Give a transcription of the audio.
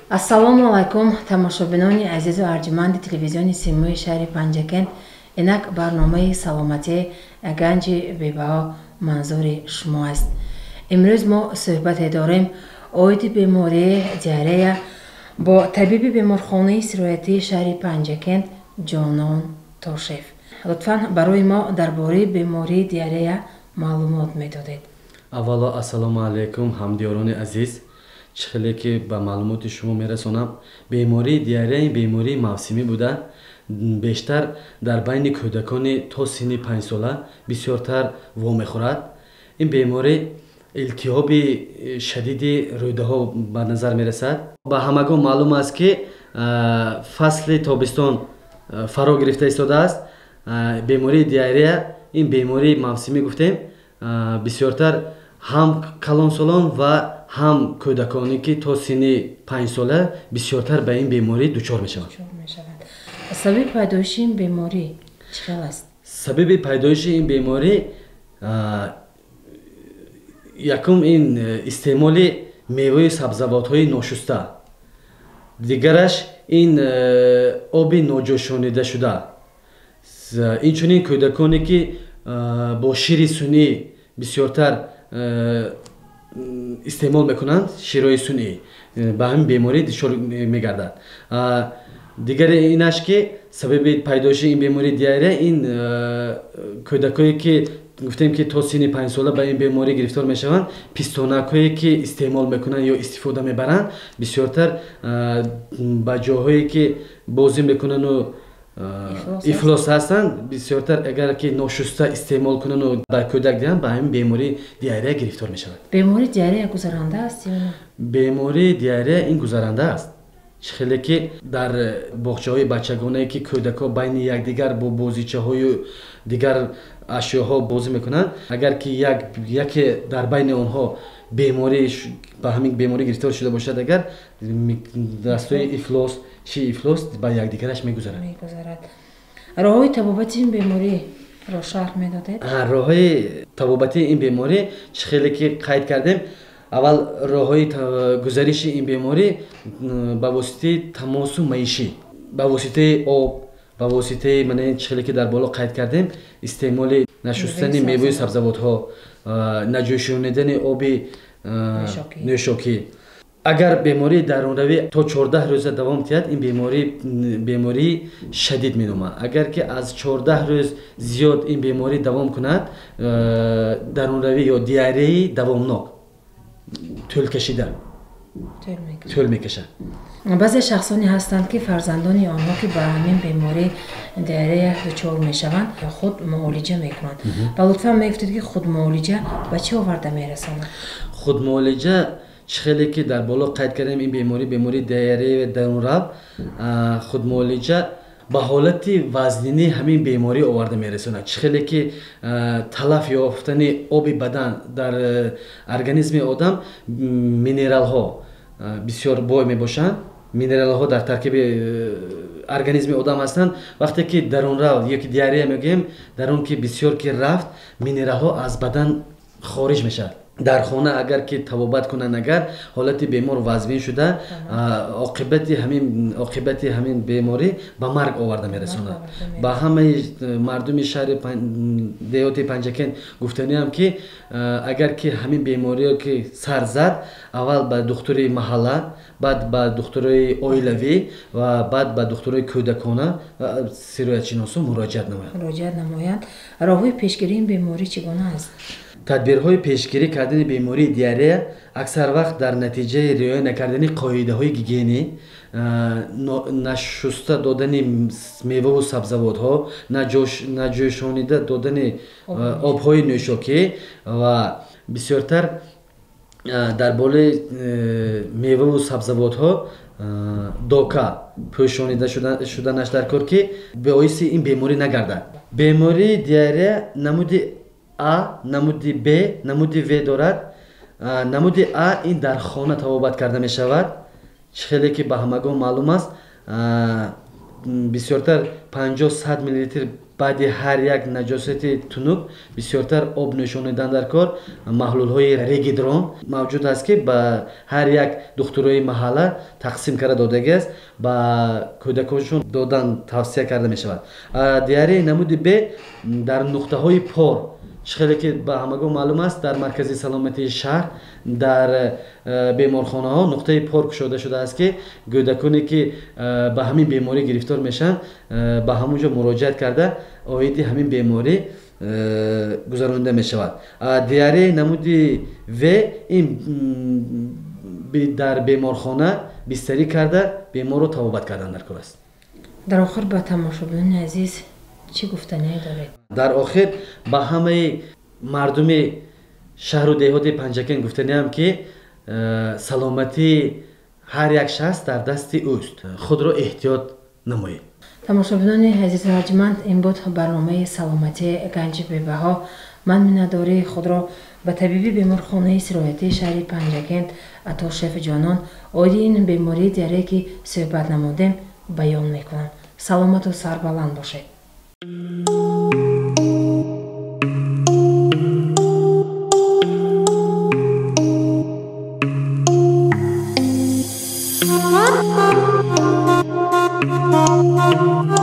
Ассалому алайкум, тамошобинони азизу арҷуманди телевизиони Симои шаҳри Панҷакент. Инак барномаи саломатӣ ганҷи бебаҳо манзури шумо аст. Имрӯз мо суҳбате дорем оиди бемории диарея бо табиби беморхонаи сироятии шаҳри Панҷакент Ҷонон Тошев. Лутфан барои мо дар бораи бемории диарея маълумот медодед. Аввало ассалому алайкум, ҳамдиёрони азиз. Чӣ хеле ки ба маълумоти шумо мерасонам, бемории диарея бемории мавсимӣ буда, бештар дар байни кӯдакони то синни 5 сола бисёртар вомехӯрад. Ин беморӣ илтиҳоби шадиди рӯдаҳо ба назар мерасад. Ба ҳамагон маълум аст, ки фасли тобистон фаро гирифта истодааст. Бемории диарея ин бемории мавсимӣ гуфтем, бисёртар ҳам калонсолон ва ҳам кӯдаконе, ки то синни 5 сола, бисёртар ба ин беморӣ дучор мешаванд. Сабаби пайдоиши ин беморӣ чӣ хел аст? Сабаби пайдоиши ин беморӣ якум ин истеъмоли меваи сабзавотҳои ношуста, дигараш ин оби ноҷӯшонидашуда, инчунин кӯдаконе, ки бо шири сунъӣ бисёртар истеъмол мекунанд, ширҳои сунъӣ, ба ҳамин беморӣ дучор мегардад. Дигаре ин аш, ки сабаби пайдоиши ин бемории диарея ин кӯдакое, ки гуфтем, ки то синни 5 сола ба ин беморӣ гирифтор мешаванд, пистонакҳое, ки истеъмол мекунанд ё истифода мебаранд, бисёртар ба ҷоҳое, ки бозӣ мекунанду ифлос ҳастанд, бисёртар агар ки ношуста истеъмол кунану ба кӯдак диҳанд, ба ҳамин бемории диарея гирифтор мешавад. Бемории диарея гузаранда аст ё не? Бемории диарея ин гузаранда аст. Чӣ хеле ки дар боғчаҳои бачагонае, ки кӯдакҳо байни якдигар бо бозичаҳою дигар ашёҳо бозӣ мекунанд, агар ки яке дар байни онҳо беморӣ ба ҳамин беморӣ гирифтор шуда бошад, агар дастҳои ифлос чи ифлос ба якдигараш мегузарад. Мегузарад. Роҳҳои табобати ин бемориро шарҳ медодед? Роҳҳои табобати ин беморӣ, чӣ хеле ки қайд кардем, аввал роҳҳои гузариши ин беморӣ ба воситаи тамосу маишӣ, ба воситаи об, ба воситаи мана чӣ хеле ки дар боло қайд кардем, истеъмоли нашустани меваи сабзавотҳо, наҷӯшонидани оби нӯшокӣ. Агар бемории дарунравӣ то 14 рӯза давом диҳад, ин беморӣ бемории шадид меномад. Агар ки аз 14 рӯз зиёд ин беморӣ давом кунад, дарунравӣ ё диареи давомнок, тӯлкашида тӯл мекашад. Баъзе шахсоне ҳастанд, ки фарзандони онҳо, ки ба ҳамин бемории диарея дучор мешаванд, худ муолиҷа мекунанд. Ва лутфан мегуфтед, ки худмуолиҷа ба чӣ оварда мерасонад? Худмуолиҷа, чӣ хеле ки дар боло қайд кардем, ин беморӣ бемории диарея дарунрав, худмуолиҷа ба ҳолати вазнинии ҳамин беморӣ оварда мерасонад. Чӣ хеле ки талаф ёфтани оби бадан, дар организми одам минералҳо бисёр бой мебошанд, минералҳо дар таркиби организми одам ҳастанд. Вақте ки дарунрав ё ки диарея мегӯем, дар он ки бисёр ки рафт, минералҳо аз бадан хориҷ мешавад. Дар хона агар ки табобат кунанд, агар ҳолати бемор вазнин шуда, оқибати ҳамин беморӣ ба марг оварда мерасонад. Ба ҳамаи мардуми шаҳри деҳоти Панҷакент гуфтаниам, ки агар ки ҳамин бемориё ки сар зад, аввал ба духтури маҳалла, баъд ба духтурои оилавӣ ва баъд ба духтурои кӯдакона ва сироятшиносо муроҷиат намоянд. Муроҷиат намоянд. Роҳҳои пешгирии ин беморӣ чӣ гуна аст? Тадбирҳои пешгирӣ кардани бемории диарея аксар вақт дар натиҷаи риоя накардани қоидаҳои гигиенӣ, нашуста додани меваву сабзавотҳо, наҷӯшонида додани обҳои нӯшокӣ ва бисёртар дар болои меваву сабзавотҳо дока пӯшонида шуданаш дар кор, ки боиси ин беморӣ нагардад. Бемории диарея намуди а, намуди б, намуди в дорад. Намуди а ин дар хона табобат карда мешавад. Чӣ хеле ки ба ҳамагон маълум аст. Бисёртар 50-100 миллилитр баъди ҳар як наҷосати тунук бисёртар об нӯшонидан дар кор. Маҳлулҳои регидрон мавҷуд аст, ки ба ҳар як духтурои маҳалла тақсим карда додагӣ аст, ба кӯдаконшон додан тавсия карда мешавад. Диареяи намуди Б дар нуқтаҳои пор, чӣ хеле ки ба ҳамагон маълум аст, дар маркази саломатии шаҳр, дар беморхонаҳо нуқтаи пор кушода шудааст, ки кӯдаконе ки ба ҳамин беморӣ гирифтор мешаванд, ба ҳамон ҷо муроҷиат карда оиди ҳамин беморӣ гузаронида мешавад. Диареяи намуди В ин дар беморхона бистарӣ карда беморро табобат кардан дар кор аст. Дар охир ба тамошобинони азиз чӣ гуфтание доред? Дар охир ба ҳамаи мардуми шаҳру деҳоти Панҷакент гуфтаниам, ки саломатии ҳар як шахс дар дасти ӯст, худро эҳтиёт намоед. Тамошобинони азизу арҷманд, ин буд барномаи саломатии ганҷи бебаҳо. Ман миннатдории худро ба табиби беморхонаи сироятии шаҳри Панҷакент Атошев Ҷонон оиди ин бемории диарея, ки суҳбат намудем, баён мекунам. Саломату сарбаланд бошед. Thank you.